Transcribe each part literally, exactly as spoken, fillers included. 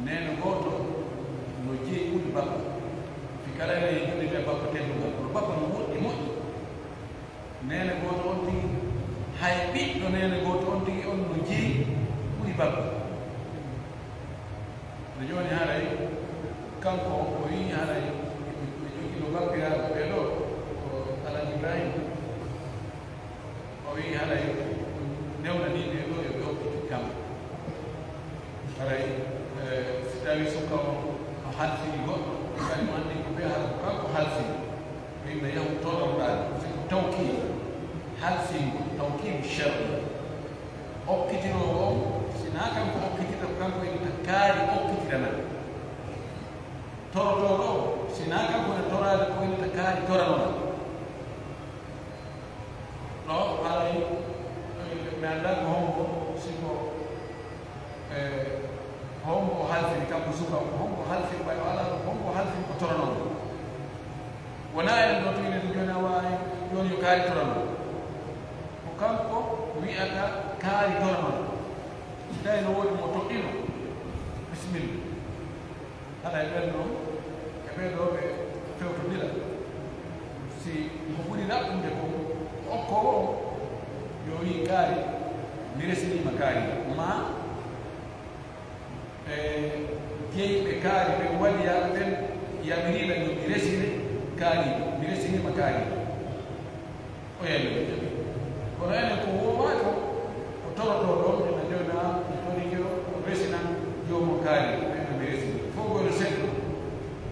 Neene gooto no jeyi ɓuri bappa. Fi kala ene e junnde bappa teddungal, kono bappa no moƴƴi, moƴƴi. Neene gooto on tigi, hay ɓiɗɗo neene gooto on tigi on no jeyi ɓuri bappa. No jooni haray, kanko o wiyi haray, ɓe jogino bappiraaɓe ɓee ɗoo, ko Alhaji Ibrahima. O wiyi haray, newnanii ɓee ɗoo yo ɓe okkiti kam. Haray, eh, si tawii suka on no halfini goɗɗo, kadi mo anndi ko ɓe hara ko kanko halfini. Ɓe yimɓe yahu toroɗaa, si ko tawkiid, halfingo, tawkiid shar'i. Okkitiroowo on, si naa kanko okkitirta, ko kanko innata kaari okkitirana. Torotooɗo on, si naa kanko woni toraade, ko innata kaari toranona. Ɗo haray, mi anndaa ko hombo, si ko, eh, hombo o halfini, kanko suka, ko hombo halfini, ɓay o alaa ɗo, hombo halfini ko toranoo. Wonaa enen ɗo to inen jooni a waawi, jooni yo kaari toranoo. Ko kanko wi'ata kaari toranoo. Si tawii no woodi mo toɗɗino, bisimilla. Haɗa e ɓen ɗon, e ɓee ɗoo ɓe fewtondira. Si ko ɓuri ɗaɓɓude ko okkoowo on, yo wi'i kaari, mi resiniima kaari. Maa, e, jeyiɓe kaari ɓen, waliyaaɓe ɓen, yamiriiɓe yo mi resine kaari, mi resiniima kaari. O yami ɓe jaɓi. Kono enen ko woowaa ko, ko torotoo ɗon, ena jona, e torike o, o resina joomum kaari, ɓen ɓe resini. Fof ko ene seɗɗo.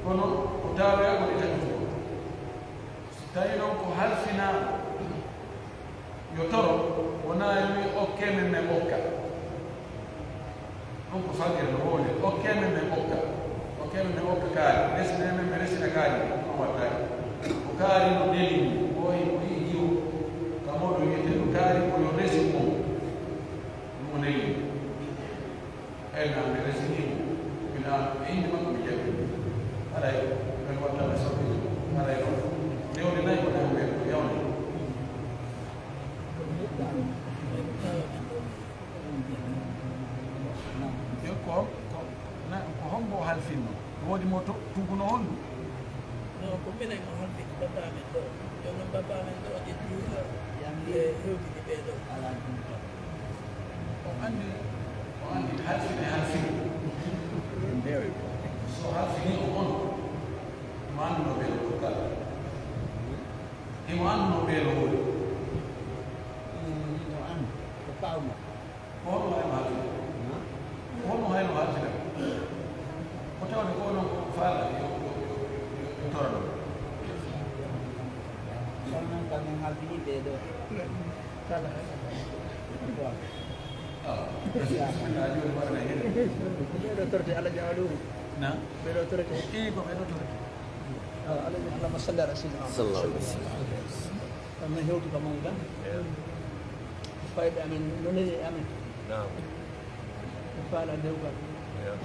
Kono ko tawoya ko ɗe taƴutuko. Si tawi noon ko halfinaaɗo, yo toro, wonaa yo wiy okkee men, men okka. Ɗum ko fagguere no wowle, okkee men, men okka. Okkee men, men okka kaari. Resinee men, men resina kaari. Ɗum waɗtaaki. Ko kaari no neli mum, ɓooyi ko yi'i jiwo. Kam o ɗo wiyetee no kaari ko yo resi mum. Ɗum o neli mum. Eyi, mi resini mum. Ina e innde makko mi jaɓi. Haray, men waɗtaa mi sawti. Haray noon, newde nayi ko nayi ko yawde. Yo ko, ko, na, ko hombo o halfinno? Woodi mo to, tugguno honɗum? Non, ko minen o halfini baba amen ɗo. Jooni noon baba amen ɗo ƴetti, e hewtini ɓee ɗo. O anndi, o anndi halfine halfine. So halfini ko on, mo annduno ɓee ɗo kala. Himo annduno ɓee ɗo woni. Hino anndi, ko kaw makko. Ko honno hayno halfida? Ko honno hayno halfida? Ko tawde ko onon ko faala yo, yo, yo, yo, yo toro ɗum. Kono noon kam en halfini ɓee ɗo. Kala. Ah, bismillah, jooni waɗana hen. Ɓee ɗo torete, Allah jawali ɗum. Na? Ɓee ɗo torete. Ii, ko ɓee ɗo torete. Ah, Allah, Allahumma salli ala sayyidina Muhammad. Sallallahu alaihi wasallam. Kono noon hewtuka mawɗa. Eewa. Fayɓe amen, no neli e amen. Naam. Ɓe faala dewgal. Eewa.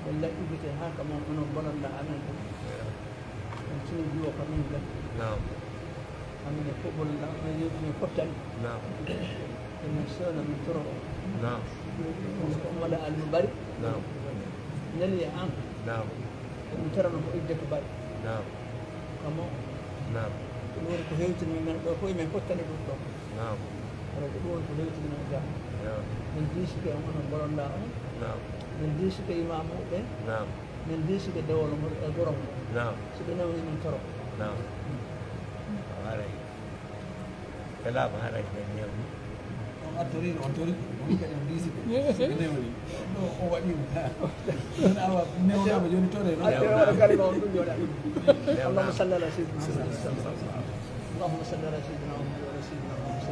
Ɓe laƴƴugite haa ka mon, onon bononɗaa amen ɗum. Eewa. On tini jiwo ka min ga. Naam. Amin e fof bononɗaa, onon yewti min fottani. Naam. Emin sewna min toro. Naam. Ɗum ko Ummata Ali mo Bari. Naam. Neli e an. Naam. Ɗum torano ko idde ko bari. Naam. Kamo. Naam. Ko ɗum woni ko hewtini men ɗo fof, men fottani ɗum ɗo. Naam. Kono ko ɗum woni ko hewtini men ga. Naam. Min diisike on, onon mbolonɗaa on. Naam. Min diisike imaamuɓe. Naam. Min diisike dewol ngol e goro ngol. Naam. So ɓe newni min toro. Naam. Haray. Ɓe laaɓa haray ɓe newni. On artoriino, on tori, on kadi on diisi ɓe. So ɓe newni. Ɗo o waɗiima. Ɗum awa newnaama jooni tore noon. Acca, waɗa kalima on ɗum jooɗa. Newnaama. Allahumma salli ala sayyidina Muhammad. Allahumma salli ala sayyidina Muhammad wa ala sayyidina Muhammad.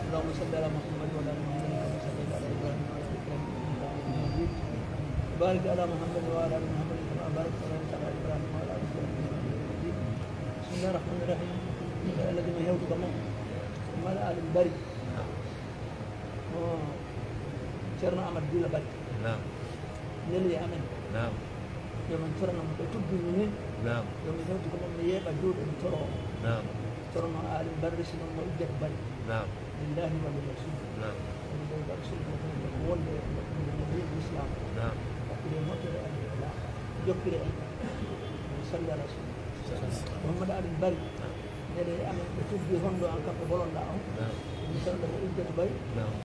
Allahumma salli ala Muhammad wa ala Muhammad kama sallaita ala Ibrahim wa ala ali Ibrahim innaka hamidun majid. Barik ala Muhammad wa ala ali Muhammad kama barakta ala Ibrahim wa ala ali Ibrahim innaka hamidun majid. Bismillahir rahmanir rahim. Alladhi min hewtuka mo. Mala alim bari. Ko Ceerno Amadou Dila Bari. Naam. Neli e amen. Naam. Yo min torano mo ɓe tubbini min. Naam. Yo min hewti ko min mi yeeɓa juuɗe mi toro. Naam. Torno Alim Bari, si noon mo idde ko Bari. Naam. Lillahi wa li Rasul. Naam. Woni ɗo Bari Sul ko wonde e Islam. Naam. Jokkire en. Salli ala Rasul. Muhammad Alin Bari. Nde amen ɓe tuddi honɗo an kamɓe bolonɗa on. Ɗum tan ɗo ko Iddatu Bari.